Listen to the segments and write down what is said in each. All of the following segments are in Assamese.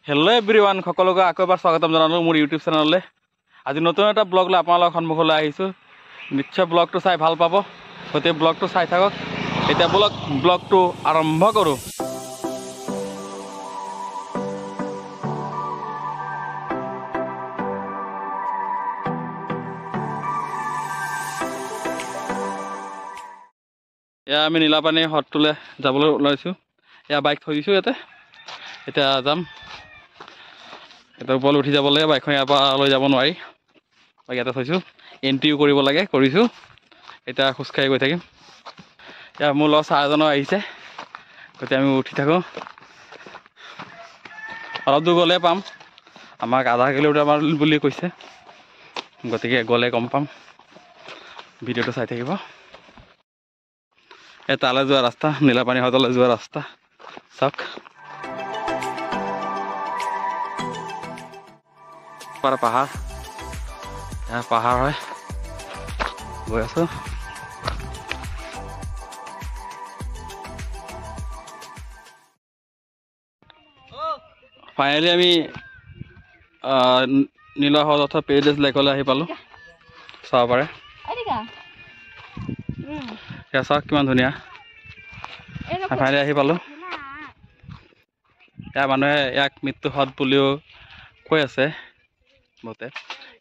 হেল্ল' এভৰিৱান, সকলোকে আকৌ এবাৰ স্বাগতম জনালোঁ মোৰ ইউটিউব চেনেললৈ। আজি নতুন এটা ব্লগ লৈ আপোনালোকৰ সন্মুখলৈ আহিছোঁ। নিশ্চয় ব্লগটো চাই ভাল পাব, গতিকে ব্লগটো চাই থাকক। এতিয়া ব্লগটো আৰম্ভ কৰোঁ। এয়া আমি নীলাপানী হ্ৰদটোলৈ যাবলৈ ওলাইছোঁ। এয়া বাইক থৈ দিছোঁ ইয়াতে, এতিয়া যাম। এতিয়া ওপৰলৈ উঠি যাব লাগে, বাইকখন ইয়াৰ পৰা লৈ যাব নোৱাৰি, বাইক ইয়াতে থৈছোঁ। এণ্ট্ৰিও কৰিব লাগে, কৰিছোঁ। এতিয়া খোজকাঢ়ি গৈ থাকিম। এতিয়া মোৰ লগৰ ছাৰজনো আহিছে, গতিকে আমি উঠি থাকোঁ। অলপ দূৰ গ'লে পাম, আমাক আধা কিলোমিটাৰ বুলি কৈছে, গতিকে গ'লে গম পাম। ভিডিঅ'টো চাই থাকিব। এই তালৈ যোৱা ৰাস্তা, নীলাপানী হ্ৰদলৈ যোৱা ৰাস্তা চাওক। পাহাৰ, এয়া পাহাৰ হয়, গৈ আছোঁ। ফাইনেলি আমি নীলা হ্ৰদ অৰ্থাৎ পেৰেডাইজ লেকলৈ আহি পালোঁ। চাব পাৰে, এয়া চাওক কিমান ধুনীয়া। ফাইনেলি আহি পালোঁ। ইয়াৰ মানুহে ইয়াক মৃত্যু হ্ৰদ বুলিও কৈ আছে বহুতে,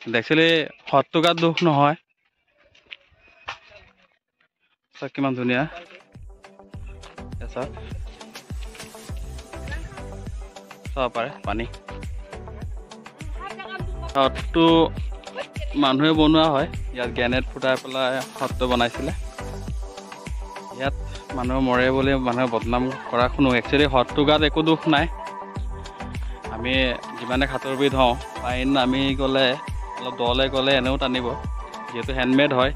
কিন্তু একচুৱেলি হ্ৰদটো গাত দুখ নহয়। চাওক কিমান ধুনীয়া, চাওক, চাব পাৰে পানী। হ্ৰদটো মানুহে বনোৱা হয়, ইয়াত গ্ৰেনেড ফুটাই পেলাই হ্ৰদটো বনাইছিলে। ইয়াত মানুহ মৰে বুলি মানুহে বদনাম কৰা শুনো। একচুৱেলি হ্ৰদটো গাত একো দুখ নাই। আমি যিমানে সাঁতোৰবিদ হওঁ, পানীত নামি গ'লে অলপ দলৈ গ'লে এনেও টানিব, যিহেতু হেণ্ডমেড হয়।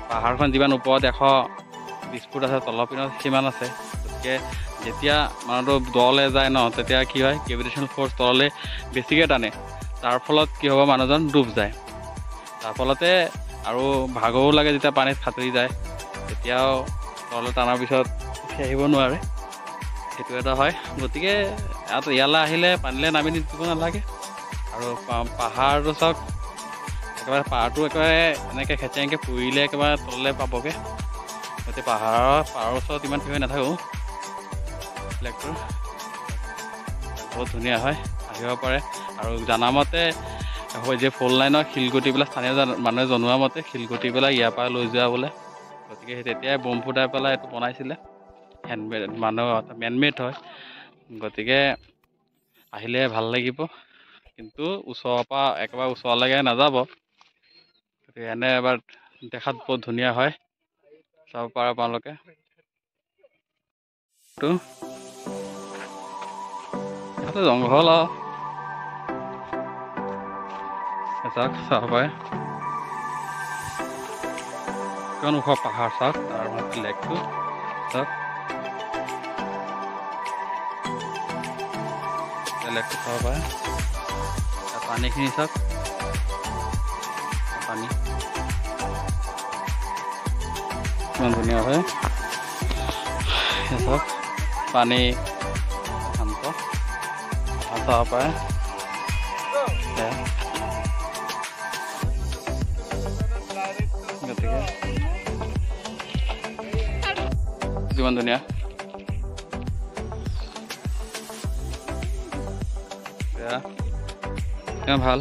পাহাৰখন যিমান ওপৰত 120 ফুট আছে, তলৰ পিনত সিমান আছে। গতিকে যেতিয়া মানুহটো দলৈ যায় ন, তেতিয়া কি হয়, গ্ৰেভিটেশ্যন ফ'ৰ্চ তললৈ বেছিকৈ টানে। তাৰ ফলত কি হ'ব, মানুহজন ডুব যায়। তাৰ ফলতে আৰু ভাগৰো লাগে যেতিয়া পানীত সাঁতুৰি যায়, তেতিয়াও তললৈ টানাৰ পিছত উঠি আহিব নোৱাৰে, সেইটো এটা হয়। গতিকে ইয়ালৈ আহিলে পানীলৈ নামি দিব নালাগে। আৰু পাহাৰটো চাওক, একেবাৰে পাহাৰটো একেবাৰে এনেকৈ খেচেংকৈ পুৰিলে একেবাৰে তললৈ পাবগৈ। গতিকে পাহাৰৰ ওচৰত ইমান থিয় হৈ নাথাকোঁ। লেকটো বহুত ধুনীয়া হয়, আহিব পাৰে। আৰু জানামতে যে ফ'ল লাইনৰ শিলগুটিবিলাক স্থানীয় মানুহে জনোৱা মতে শিলগুটিবিলাক ইয়াৰ পৰা লৈ যোৱা বোলে। গতিকে সেই তেতিয়াই বম ফুটাই পেলাই এইটো বনাইছিলে, হেণ্ডমেড মানুহ মেনমেড হয়। গতিকে আহিলে ভাল লাগিব, কিন্তু ওচৰৰ পৰা একেবাৰে ওচৰলৈকে নাযাব। গতিকে এনে এবাৰ দেখাত বহুত ধুনীয়া হয়, চাব পাৰে আপোনালোকে। ইয়াতে জংঘল আৰু চাওক, চাব পাৰে কিমান ওখ পাহাৰ চাওক। তাৰ মাজত লেকটো চাওক, লেকটো চাব পাৰে। পানীখিনি চাওক, পানী কিমান ধুনীয়া হয়। চাওক পানী শান্ত, চাব পাৰে। গতিকে কিমান ধুনীয়া, কিমান ভাল,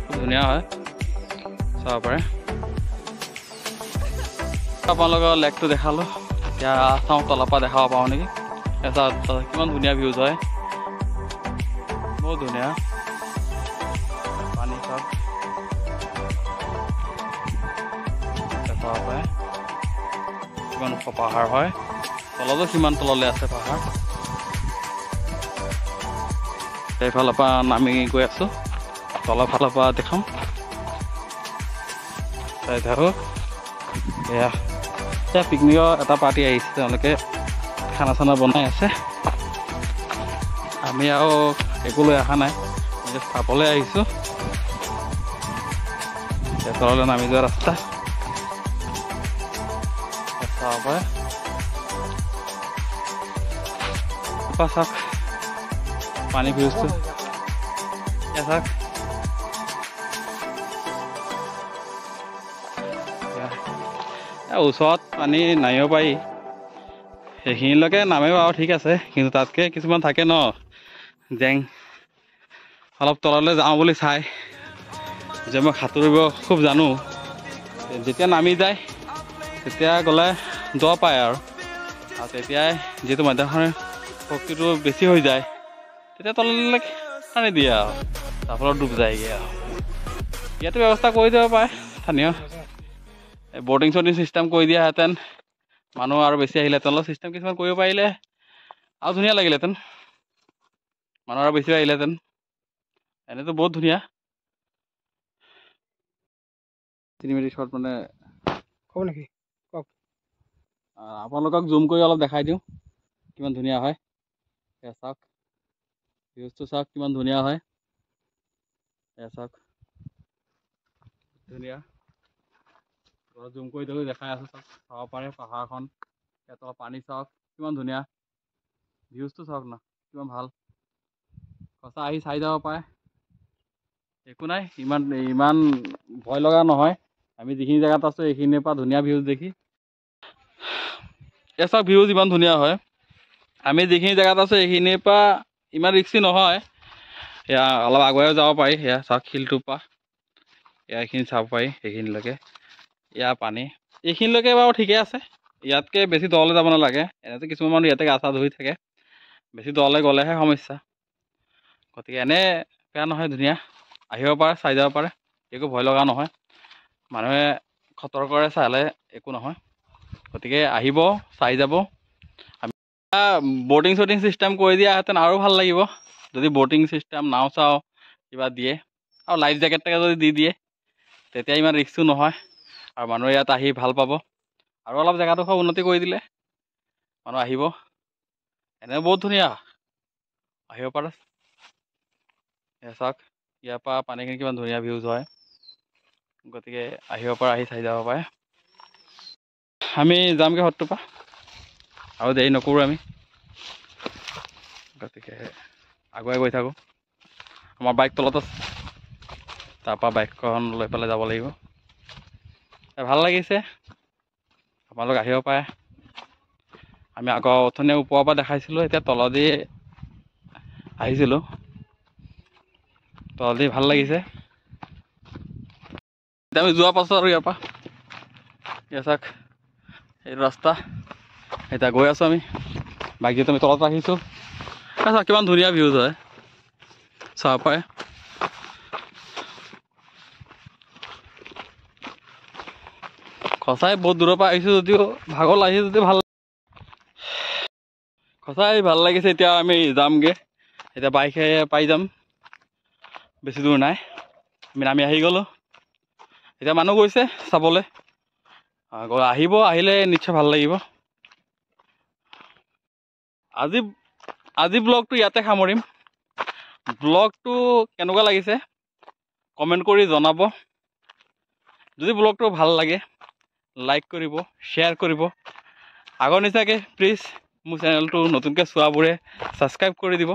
খুব ধুনীয়া হয়, চাব পাৰে। আপোনালোকৰ লেকটো দেখালোঁ, এতিয়া চাওঁ তলৰ পৰা দেখাব পাৰোঁ নেকি। কিমান ধুনীয়া ভিউজ হয়, বহুত ধুনীয়া পানী চাওক, চাব পাৰে কিমান ওখ পাহাৰ হয়। তলতো সিমান তললৈ আছে পাহাৰ। এইফালৰ পৰা নামি গৈ আছোঁ, তলৰ ফালৰ পৰা দেখাম, চাই থাকোঁ। এয়া এতিয়া পিকনিকৰ এটা পাৰ্টি আহিছে, তেওঁলোকে খানা চানা বনাই আছে। আমি আৰু একো লৈ অহা নাই, জাষ্ট চাবলৈ আহিছোঁ। তললৈ নামি যোৱা ৰাস্তা চাব পাৰে। চাওক। পানী ভিউজটো চাওক। ওচৰত পানী নামিব পাৰি, সেইখিনিলৈকে নামে বাৰু ঠিক আছে, কিন্তু তাতকৈ কিছুমান থাকে ন জেং, অলপ তললৈ যাওঁ বুলি চাই যে মই সাঁতুৰিব খুব জানো, যেতিয়া নামি যায় তেতিয়া গ'লে দ পায় আৰু তেতিয়াই যিহেতু মাধ্যাকৰ্ষণৰ শক্তিটো বেছি হৈ যায় তেতিয়া তললৈ টানি দিয়ে আৰু তাৰ ফলত ডুব যায়গৈ। আৰু ইয়াতে ব্যৱস্থা কৰি দিব পাৰে স্থানীয় ব'টিং চটিং চিষ্টেম কৰি দিয়াহেঁতেন মানুহ আৰু বেছি আহিলেহেঁতেন, অলপ চিষ্টেম কিছুমান কৰিব পাৰিলে আৰু ধুনীয়া লাগিলেহেঁতেন, মানুহ আৰু বেছি আহিলেহেঁতেন। এনেইতো বহুত ধুনীয়া চিনেমেটিক শ্বট মানে ক'ব নেকি? কওক। আপোনালোকক জুম কৰি অলপ দেখাই দিওঁ কিমান ধুনীয়া হয়। এয়া চাওক ভিউজটো চাওক কিমান ধুনীয়া হয়। এয়া চাওক ধুনীয়া, জুম কৰি দিলোঁ দেখাই আছোঁ, চাওক চাব পাৰে পাহাৰখন, ইয়াত অলপ পানী চাওক কিমান ধুনীয়া ভিউজটো চাওক না কিমান ভাল। সঁচা আহি চাই যাব পাৰে, একো নাই, ইমান ইমান ভয় লগা নহয়। আমি যিখিনি জেগাত আছোঁ এইখিনিৰ পৰা ধুনীয়া ভিউজ দেখি, এয়া চাওক ভিউজ ইমান ধুনীয়া হয়। আমি যিখিনি জেগাত আছোঁ এইখিনিৰ পৰা ইমান ৰিক্সি নহয়, এয়া অলপ আগুৱাইও যাব পাৰি। এয়া চাওক শিলটোৰ পৰা এয়া এইখিনি চাব পাৰি, সেইখিনিলৈকে এয়া পানী এইখিনিলৈকে বাৰু ঠিকে আছে, ইয়াতকৈ বেছি দলৈ যাব নালাগে। এনেতো কিছুমান মানুহ ইয়াতে গা চা ধুই থাকে, বেছি দলৈ গ'লেহে সমস্যা। গতিকে এনে বেয়া নহয়, ধুনীয়া, আহিব পাৰে চাই যাব পাৰে, একো ভয় লগা নহয়, মানুহে সতৰ্কৰে চালে একো নহয়। গতিকে আহিব চাই যাব। আমি ব'টিং চটিং চিষ্টেম কৰি দিয়াহেঁতেন আৰু ভাল লাগিব, যদি ব'টিং চিষ্টেম নাও চাও কিবা দিয়ে আৰু লাইফ জেকেট এটা যদি দি দিয়ে তেতিয়া ইমান ৰিস্কো নহয় আৰু মানুহে ইয়াত আহি ভাল পাব। আৰু অলপ জেগাডোখৰ উন্নতি কৰি দিলে মানুহ আহিব, এনে বহুত ধুনীয়া, আহিব পাৰে। এয়া চাওক ইয়াৰ পৰা পানীখিনি কিমান ধুনীয়া ভিউজ হয়, গতিকে আহিব পাৰে, আহি চাই যাব পাৰে। আমি যামগৈ হ্ৰদটোৰ পৰা, আৰু দেৰি নকৰোঁ আমি, গতিকে আগুৱাই গৈ থাকোঁ। আমাৰ বাইক তলত আছে, তাৰপৰা বাইকখন লৈ পেলাই যাব লাগিব। ভাল লাগিছে, আপোনালোক আহিব পাৰে। আমি আগৰ অথনি ওপৰৰ পৰা দেখাইছিলোঁ, এতিয়া তলেদি আহিছিলোঁ, তলেদি ভাল লাগিছে। এতিয়া আমি যোৱাৰ পাছত আৰু ইয়াৰ পৰা ইয়াৰ চাওক এইটো ৰাস্তা, এতিয়া গৈ আছোঁ আমি। বাইক যিহেতু আমি তলত ৰাখিছোঁ, চাওক কিমান ধুনীয়া ভিউজ হয়, চাব পাৰে। সঁচাই বহুত দূৰৰ পৰা আহিছোঁ যদিও ভাগৰ লাগিছে যদিও ভাল, সঁচাই ভাল লাগিছে। এতিয়া আমি যামগৈ, এতিয়া বাইকে পাই যাম, বেছি দূৰ নাই। আমি নামি আহি গ'লোঁ, এতিয়া মানুহ গৈছে চাবলৈ, আহিব, আহিলে নিশ্চয় ভাল লাগিব। আজি আজি ব্লগটো ইয়াতে সামৰিম। ব্লগটো কেনেকুৱা লাগিছে কমেণ্ট কৰি জনাব। যদি ব্লগটো ভাল লাগে লাইক কৰিব, শ্বেয়াৰ কৰিব। আগৰ নিচিনাকৈ প্লিজ মোৰ চেনেলটো নতুনকৈ চোৱাবোৰে ছাবস্ক্ৰাইব কৰি দিব।